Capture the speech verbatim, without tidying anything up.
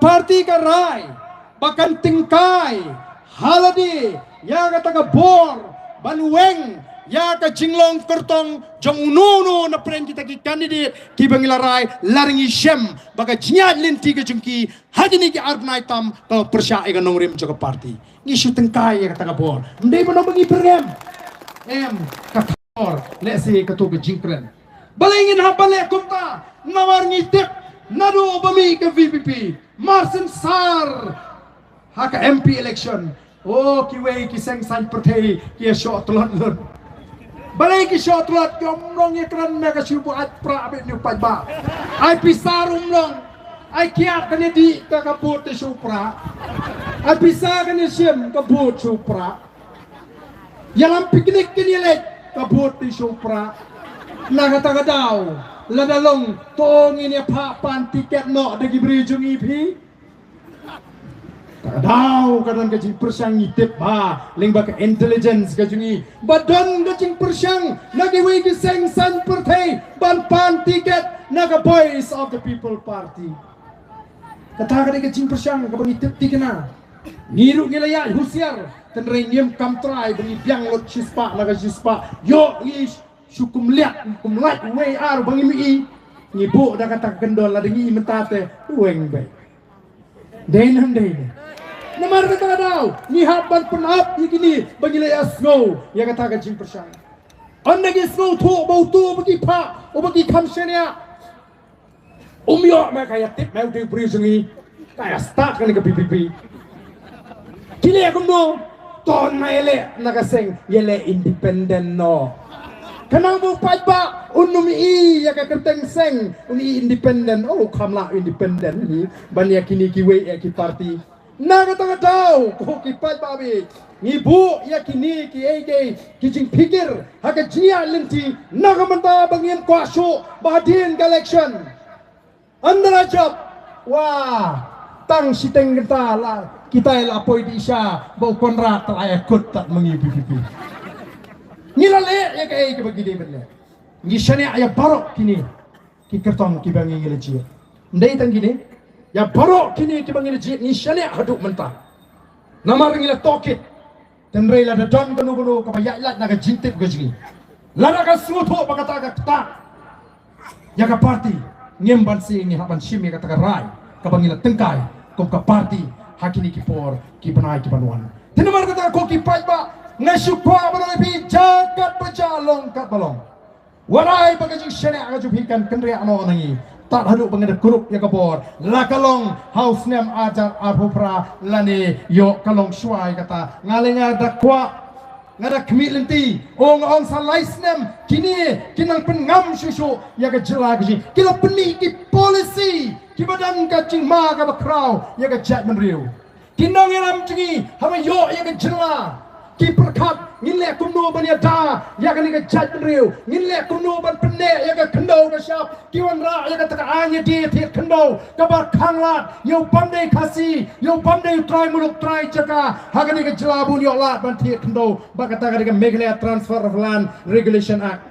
Party ka rai ba kan tyngkai ha lade ïa kata ka bor ban weng ïa ka jinglong kyrtong jong uno uno na pdeng kita ki candidate kiba ngi la rai, lada ngi shem ba ka jingïaid lynti ka jong ki ha kine ki ar bnai tam ka pyrshah ïa ka nongrim jong ka party. Ngi shu tyngkai ïa kata ka bor. Ym dei ba ngi pyrem. Em, ka thor lehse kato ka jingkren. Balei ngin hap ban leh kumta? Namar ngi tip naduh ba mih ka V P P, marsynshar ha ka M P election, o, kiwei ki seng saiñ pyrthei ki ïa shoh tlot lut. Balei ki shoh tlot? Ki ong, "Ym long, ïa kren me ka shu buaid pra beit, ïa u paidbah. Ai pisa ruh ym long. Ai kiad kan ïa dih ka, ka vote te shu pra. Ai pisa kan ïa shim, ka vote shu pra. Ïalam picnic kan ïa leit, ka vote te shu pra." Na kata ka daw, lada long, to ngin ïa phah pan tiket noh da ki briew jong ngi phi. Ka daw ka don ka jingpyrshang, ngi tip ba lyngba ka intelligence ka jong ngi ba don ka jingpyrshang na kiwei ki seng saiñ pyrthei ban pan tiket na ka Voice of the People Party. Kata ka dei ka jingpyrshang kaba ngi tip thikna. Ngi ruh ngi la ïaid husiar, tynrai ngim kam trai ba ngi biang lut shispah na ka shispah. Ïoh ngi shu kumliat, kumlait wei ar ba ngim i. Ngi buh da kata ka kyndon, lada ngi i mynta te weng beit. Dei ne ym dei ne? Namar kata ka daw ngi hap ban pynap ïa kine ba ngi la ïa sngew ïa kata ka jingpyrshang. Ynda ki sngewthuh ba uto ba ki phah, uba ki kham shaniah, um ïoh me ka ïa tip me u dei u briew jong ngi, ka ïa start kane ka V P P. Ki leh kumno? To ngin ïa leh na ka seng, ïa leh independent noh. Khnang ba u paidbah un ym i ïa ka kyrteng seng, un i independent. O, kham lah independent hi ban ïa kine kiwei ïa ki party. Na kata ka daw, ko ki paidbah beit, ngi buh ïa kine kiei kiei ki jingpikir ha ka jingïaid lynti na ka bynta ba ngin kwah shuh ba hadien ka election, ynda la jop, wa, tang shiteng kynta la, kita la poi dih sha ba u Conrad te la ïa kut tad ma ngi V P P. Ngi la leh ïa kaei kaba ngi dei ban leh. Ngi shaniah ïa baroh kine ki kyrtong kiba ngi, ngi la jied. Ym dei tang kine, ïa baroh kine kiba ngi la jied ngi shaniah haduh mynta. Namar ngi la tohkit. Tynrai lada don kano kano kaba ïaid lait na ka jingtip ka jong ngi, lada ka sngewthuh ba kata ka ktah ïa ka party, ngim banse, ngi hap ban shim ïa kata ka rai kaba ngi la tyngkai kum ka party ha kine ki por ki bnai ki ban wan. Te namar kata, ko ki paidbah, nga shu kwah ban ong ïa phi, jia katba jia, long katba long, wat ai ba ka jingshaniah ka jong phi kan kynriah noh na ngi tad haduh ba ngi da kurup ïa ka bor, la ka long ha u snem ar hajar arphew phra lane ïoh ka long shuwa ïa kata. Nga lei nga da kwah, nga da khmih lynti, o, nga ong sa lai snem kine kin nang pynngam shuh shuh ïa ka jylla ka jong ngi. Ki la pynmih ki policy kiba don ka jingma kaba khraw ïa ka jaitbynriew. Ki nongïalam jong ngi haba ïoh ïa ka jylla ki pyrkhat, ngin leh kumno ban ïada ïa kane ka jaitbynriew, ngin leh kumno ban pynneh ïa ka khyndew ka shyiap. Ki wanrah ïa kata ka aiñ ïa die thied khyndew kaba khanglad ïa u bym dei Khasi, ïa u bym dei u trai muluk trai jaka ha kane ka jylla, bun ïoh lad ban thied khyndew. Ba kata ka dei ka Meghalaya Transfer of Land Regulation Act.